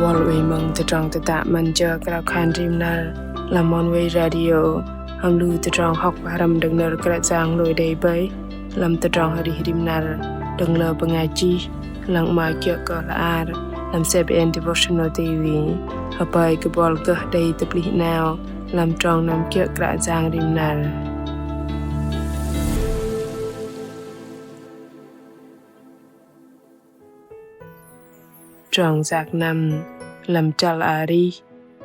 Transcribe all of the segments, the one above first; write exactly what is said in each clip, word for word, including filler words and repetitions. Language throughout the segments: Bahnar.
Buăl oei mơ̆ng tơdrong tơdă 'Măn jơ krao khan rim năr lăm Oneway Radio, hăm lu tơdrong hŏk pơhrăm đơ̆ng nơ̆r Kră Yang lui đei bơih lăm tơdrong arih rim năr đơ̆ng lơ bơngai chih, lăng mă kiơ̆ kơ hla ar lăm C B N Devotional T V. Hơpơi kơ buăl gơh đei tơplih 'nao lăm trong năm kiơ̆ Kră Yang rim năr. Trong yak năm lăm chăl arih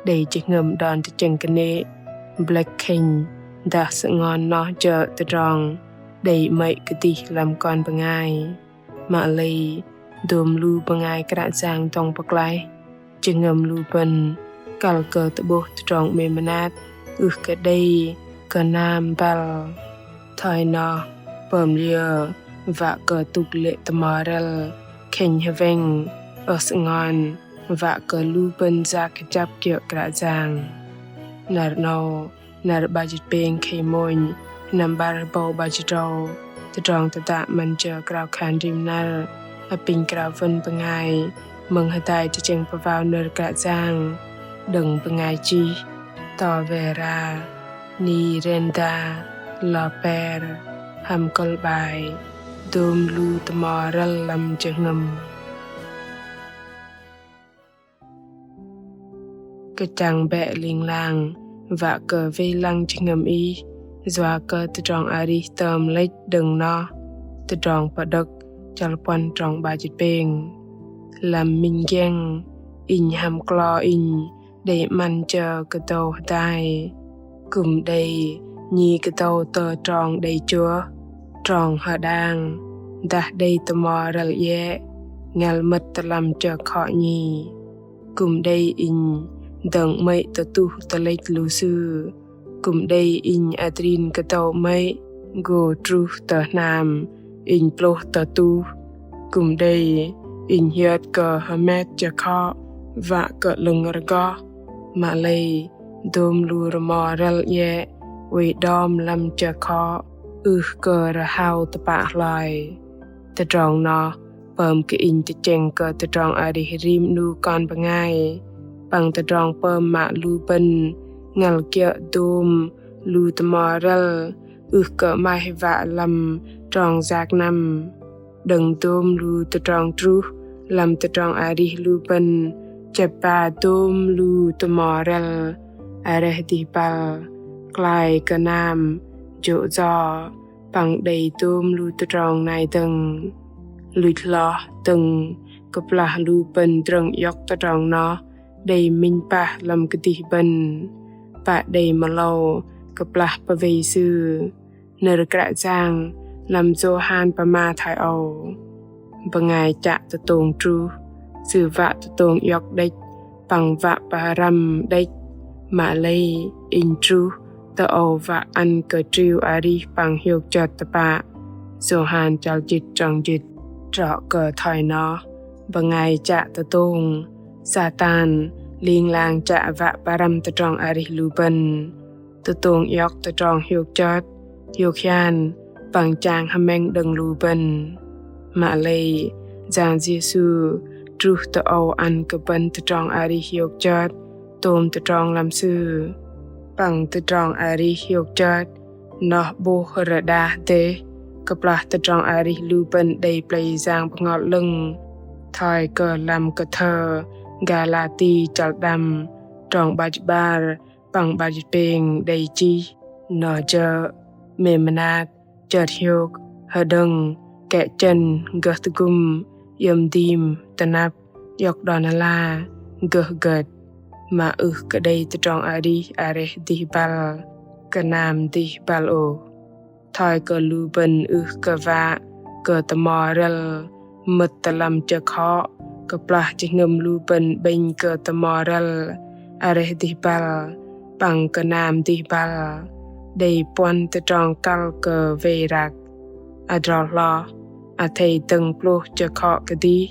đei jơhngơ̆m đon tơchĕng kơnê̆, blĕk khĕnh dah sơngon noh jơ̆ tơdrong đei 'mơ̆i kơdih lăm kon bơngai. Mă lei dôm lu bơngai Kră Yang dŏng pơklaih, jơhngơ̆m lu bơ̆n kăl kơ tơ'bôh tơdrong 'mêm mơnat ưh kơ đei kơnam băl. Thoi noh pơm liơ wă kơ tŭk lê̆ tơmo rĕl khĕnh hơwĕng, ưh sơngon wă kơ lu bơ̆n yak kơjăp kiơ̆ Kră Yang. Năr 'nâu, năr 'bar jĭt pêng khei mônh, sơnăm 'bar rơbâu 'bar jĭt tơdrâu, tơdrong tơdă 'Măn jơ krao khan rim năr apinh krao wơ̆n bơngai mơ̆ng hơdai tơchĕng pơwao nơ̆r Kră Yang đơ̆ng bơngai chih Tovera Nirenda Loper, hăm kơ̆l 'bai Dôm lu tơmo rĕl lăm jơhngơ̆m. Kơchăng bĕ ling lang wă kơ wei lăng jơhngơ̆m ih yua kơ tơdrong arih tơm lĕch đơ̆ng noh. Tơdrong Pơđơ̆k chăl puăn trong 'bar jĭt pêng. Lăm minh giĕng inh hăm klo inh đei 'măn jơ kơdâu hơdai. Kư̆m đei nhi kơdâu tơ trong đei chuơh, trong hơđang, dah đei tơmo rĕl iĕ ngăl mơ̆t tơ lăm chơkhŏ nhi. Kư̆m đei inh dơ̆ng 'mơ̆i tơtuh tơlĕch lu sư. Kư̆m đei inh adrin kơdâu 'mơ̆i gô truh tơ hnam inh plôh tơtuh. Kư̆m đei inh hiơt kơ hơmet chơkhŏ wă kơ 'lơ̆ng rơgoh. Mă lei dôm lu rơmo rĕl iĕ oei đom lăm chơkhŏ ưh kơ rơhao tơpă hloi. Tơdrong noh pơm kơ inh tơchĕng kơ tơdrong arih rim 'nu kon bơngai păng tơdrong pơm mă lu bơ̆n ngăl kiơ̆ dôm lu tơmo rĕl ưh kơ 'maih wă lăm trong yak năm. Đơ̆ng dôm lu tơdrong truh lăm tơdrong arih lu bơ̆n chĕp ba dôm lu tơmo rĕl areh dih băl, klai kơnam, jô̆ yo păng đei dôm lu tơdrong nai dơ̆ng. Luch hloh dơ̆ng kơplah lu bơ̆n drơ̆ng iŏk tơdrong noh đei minh pah lăm kơdih bơ̆n. Pă đei mơlâu kơplah pơwei sư. Nơ̆r Kră Yang lăm Yôhan pơma thoi âu: Bơngai chă tơtông truh, sư wă tơtông iŏk đĕch păng wă pơhrăm đĕch. Mă lei inh truh tơ âu wă ăn kơ triu arih păng hiôk chơt tơpă. Yôhan chăl jĭt trong jĭt. Trŏ kơ thoi noh, bơngai chă tơtông, Satan ling lang chă wă pơhrăm tơdrong arih lu bơ̆n. Tơtông iŏk tơdrong hiôk chơt, hiôk hian păng chang hơmĕng đơ̆ng lu bơ̆n. Mă lei Yang Yêsu truh tơ âu ăn kơ bơ̆n tơdrong arih hiôk chơt tôm tơdrong lăm Sư. Păng tơdrong arih hiôk chơt noh 'bôh rơđah dêh kơplah tơdrong arih lu bơ̆n đei Pơlei Yang Bơhngol 'Lơ̆ng. Thoi kơ lăm kơthơ Galati chăl đăm trong 'bar jĭt 'bar păng 'bar jĭt pêng đei chih: Noh jơ̆: 'mêm mơnat, chơt hiôk, hơđơ̆ng, kĕ chơ̆n, gơh tơgŭm, iĕm dim, tơnăp, iŏk đon ala, gơh gơ̆t. Mă ưh kơ đei tơdrong arih areh dih băl, kơnam dih băl ôh. Thoi kơ lu bơ̆n ưh kơ wă kơ tơmo rĕl mơ̆t tơ lăm chơkhŏ kơplah jơhngơ̆m lu bơ̆n 'bĕnh kơ tơmo rĕl areh dih băl păng kơnam dih băl. Đei puăn tơdrong kăl kơ wei răk. Adrol hloh, athei dơ̆ng plôh chơkhŏ kơdih.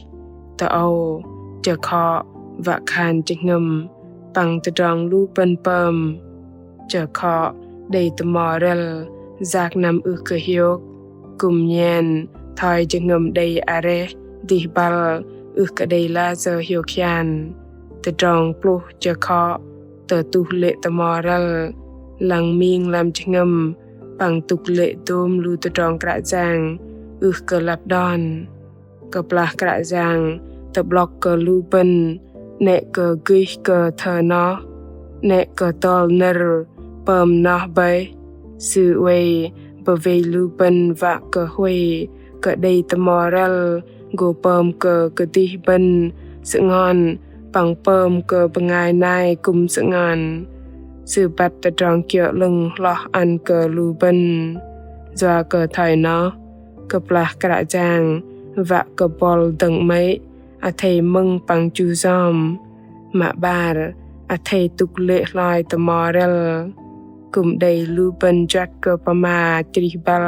Tơ âu chơkhŏ wă khan jơhngơ̆m păng tơdrong lu bơ̆n pơm. Chơkhŏ đei tơmo rĕl yak năm ưh kơ hiôk. Kư̆m nhen thoi jơhngơ̆m đei areh dih băl ưh kơ đei lasơ hiôk hian. tơdrong pluh jơ khŏ tơtuh lê̆ tơmo rơ̆l, lăng ming lăm jơhngơ̆m păng tŭk lê̆ dôm lu tơdrong Kră Yang ưh kơ lăp đon. Kơplah Kră Yang tơ'blŏk kơ lu bơ̆n 'nĕ kơ gơih kơ thơ noh, 'nĕ kơ tơl nơ̆r pơm noh bơih, Sư oei pơwei lu bơ̆n wă kơ huay kơ đei tơmo rơ̆l gô pơm kơ kơdih bơ̆n sơngon păng pơm kơ bơngai nai kư̆m sơngon. Sư băt tơdrong kiơ 'lơ̆ng hloh ăn kơ lu bơ̆n. Yua kơ thoi noh, kơplah Kră Yang wă kơ bŏl dơ̆ng 'mơ̆i, athei mơ̆ng păng chu yom. Mă 'bar, athei tŭk lê̆ hloi tơmo rơ̆l. Kư̆m đei lu bơ̆n juăt kơ pơma chrih băl,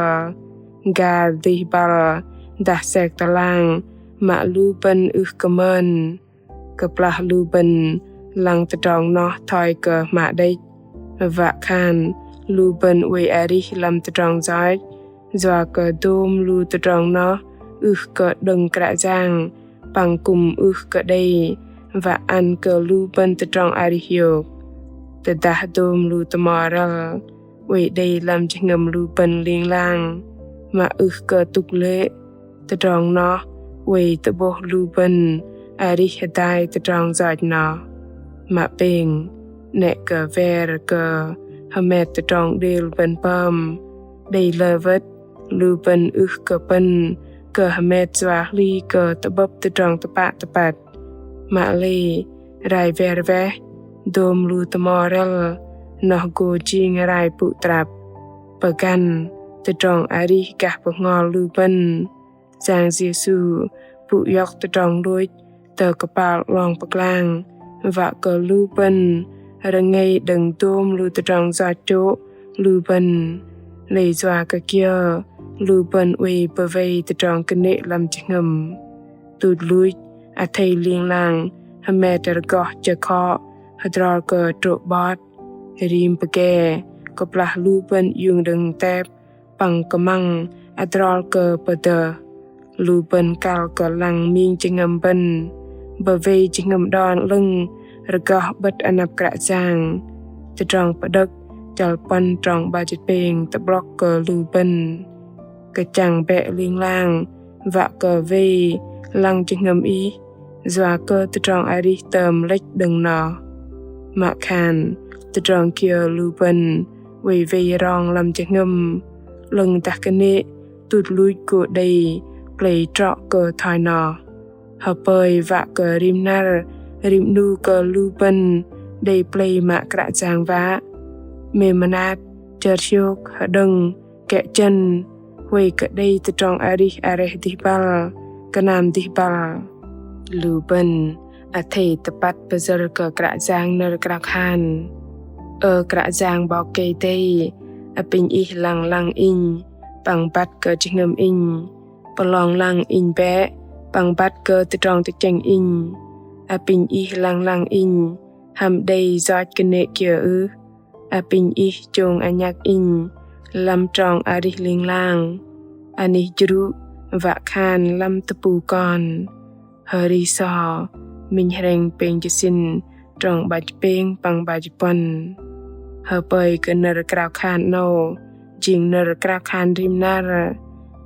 gar dih băl, dah sek tơlang, mă lu bơ̆n ưh kơ mơn. Kơplah lu bơ̆n lăng tơdrong noh thoi kơ hmă đĕch, wă khan lu bơ̆n oei arih lăm tơdrong yoch, yua kơ dôm lu tơdrong noh ưh kơ đơ̆ng Kră Yang, păng kư̆m ưh kơ đei wă ăn kơ lu bơ̆n tơdrong arih hiôk. Tơdah dôm lu tơmo rơ̆l oei đei lăm jơhngơ̆m lu bơ̆n ling lang, mă ưh kơ tŭk lê̆, tơdrong noh oei tơ'bôh lu bơ̆n arih hơdai tơdrong yoch noh. Mă pêng, 'nĕ kơ wer kơ hơmet tơdrong đêl bơ̆n pơm, đei lơ wơ̆t lu bơ̆n ưh kơ pơ̆n kơ hơmet yua hli kơ tơ'bơ̆p tơdrong tơpă tơpăt. Mă lei, rai wer weh, dôm lu tơmo rơ̆l noh gô jing rai pŭ trăp, pơgăn tơdrong arih gah bơhngol lu bơ̆n. Yang Yêsu pŭ iŏk tơdrong lôch tơ kơpal 'long pơglang, wă kơ lu bơ̆n rơngei đơ̆ng dôm lu tơdrong yoch chô̆ lu bơ̆n. Lei yua kơ kiơ lu bơ̆n oei pơwei tơdrong kơnê̆ lăm jơhngơ̆m. Tuch luch athei ling lang hơmet rơgoh jơ khŏ hơdrol kơ trô̆ 'bot, rim pơgê, kơplah lu bơ̆n iung đơ̆ng tep păng kơmăng adrol kơ pơdơh. Lu bơ̆n kăl kơ lăng ming jơhngơ̆m bơ̆n, pơwei jơhngơ̆m đon 'lơ̆ng rơgoh 'bơ̆t anăp Kră Yang. Tơdrong pơđơ̆k chăl puăn trong 'bar jĭt pêng tơ'blŏk kơ lu bơ̆n. Kơchăng bĕ ling lang wă kơ wei lăng jơhngơ̆m ih, yua kơ tơdrong arih tơm lĕch đơ̆ng noh. Mă khan tơdrong kiơ lu bơ̆n oei wei rong lăm jơhngơ̆m, 'lơ̆ng dah kơnê̆ tuch luch gô đei plei trŏ kơ thoi noh. Hơpơi wă kơ rim năr rim 'nu kơ lu bơ̆n đei plei mă Kră Yang wă. Mêm mơnat, chơt hiôk, hơđơ̆ng, kĕ chơ̆n, huay kơ đei tơdrong arih areh dih băl, kơnam dih băl. Lu bơ̆n athei tơpăt pơyơ̆r kơ Kră Yang nơ̆r krao khan: Ơ Kră Yang 'Bok Kei-Dei, apinh Ih lăng lăng inh păng băt kơ jơhngơ̆m inh. Pơlong lăng inh bĕ păng băt kơ tơdrong tơchĕng inh. Apinh Ih lăng lăng inh hăm đei yoch kơnê̆ kiơ ưh. Apinh Ih chông anhăk inh lăm trong arih ling lang. Anih jrŭ wă khan lăm tơpŭ kon. Hơri sô, minh hrĕng pêng jơsĭn trong 'bar jĭt pêng păng 'bar jĭt puăn. Hơpơi kơ nơ̆r krao khan 'nâu jing nơ̆r krao khan rim năr,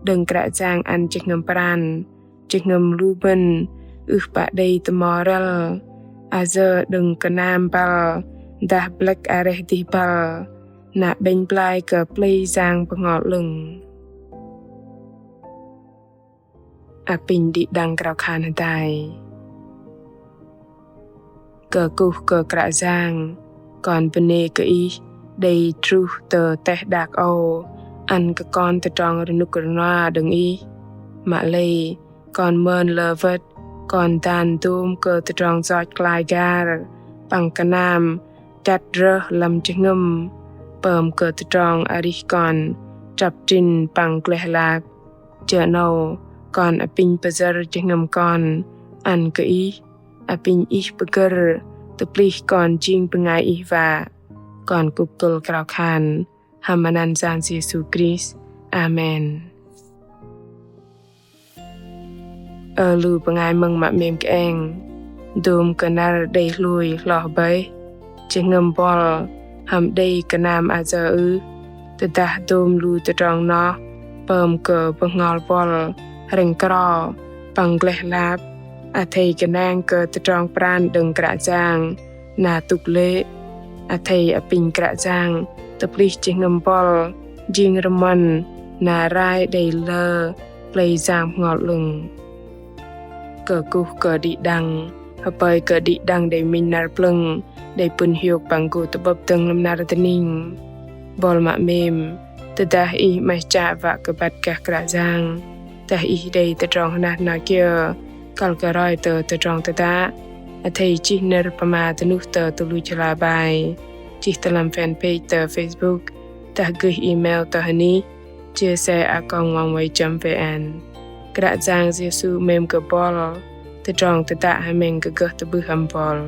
đơ̆ng Kră Yang ăn jơhngơ̆m pran, jơhngơ̆m lu bơ̆n ưh pă đei tơmo rơ̆l, ayơ đơ̆ng kơnam băl dah blĕk areh dih băl, na 'bĕnh blai kơ plei Yang Bơhngol 'Lơ̆ng. Apinh đĭ đăng krao khan hơdai. Kơkuh kơ Kră Yang, kon bơnê kơ Ih đei truh tơ teh đak âu, ăn kơ kon tơdrong rơnŭk rơnua đơ̆ng Ih. Mă lei, kon mơn lơ wơ̆t, kon dan dôm kơ tơdrong yoch klai gar păng kơnam chăt rơh lăm jơhngơ̆m, pơm kơ tơdrong arih kon trăp trĭn păng gleh lap. Jơ 'nâu, kon apinh pơyơ̆r jơhngơ̆m kon ăn kơ Ih, apinh Ih pơgơ̆r tơplih kon jing bơngai Ih wă. Kon kŭk kơ̆l krao khan hăm anăn Yang Yêsu Krist. Amen. Ơ lu bơngai mơ̆ng mă 'mêm kơeng. dôm kơ năr đei hlôi hloh bơih, jơhngơ̆m buăl hăm đei kơnam ayơ ưh? Tơdah dôm lu tơdrong noh pơm kơ bơhngol buăl hrĕng kro păng gleh lap, athei gơnang kơ tơdrong pran đơ̆ng Kră Yang na tŭk lê̆? Athei apinh Kră Yang tơplih jơhngơ̆m buăl jing rơmơ̆n na rai đei lơ plei Yang Bơhngol 'Lơ̆ng. Kơkuh kơ đĭ đăng, hơpơi kơ đĭ đăng đei minh năr plơ̆ng đei pŭn hiôk păng gô tơ'bơ̆p dơ̆ng lăm năr dơning. Buăl mă 'mêm, tơdah ih 'maih chă wă kơ băt gah Kră Yang, dah ih đei tơdrong hơnat hơnat kiơ kăl kơ roi tơ tơdrong tơdă, athei chih nơ̆r pơma dơnuh tơ tơluch hla bơar, chih tơ lăm fanpage tơ Facebook, dah gơih email tơ hơnih chia sẻ a còng oneway chấm vn. Kră Yang Yêsu 'mêm kơ buăl, tơdrong tơdă hơmĕng kơ gơh tơ'bưh hăm buăl.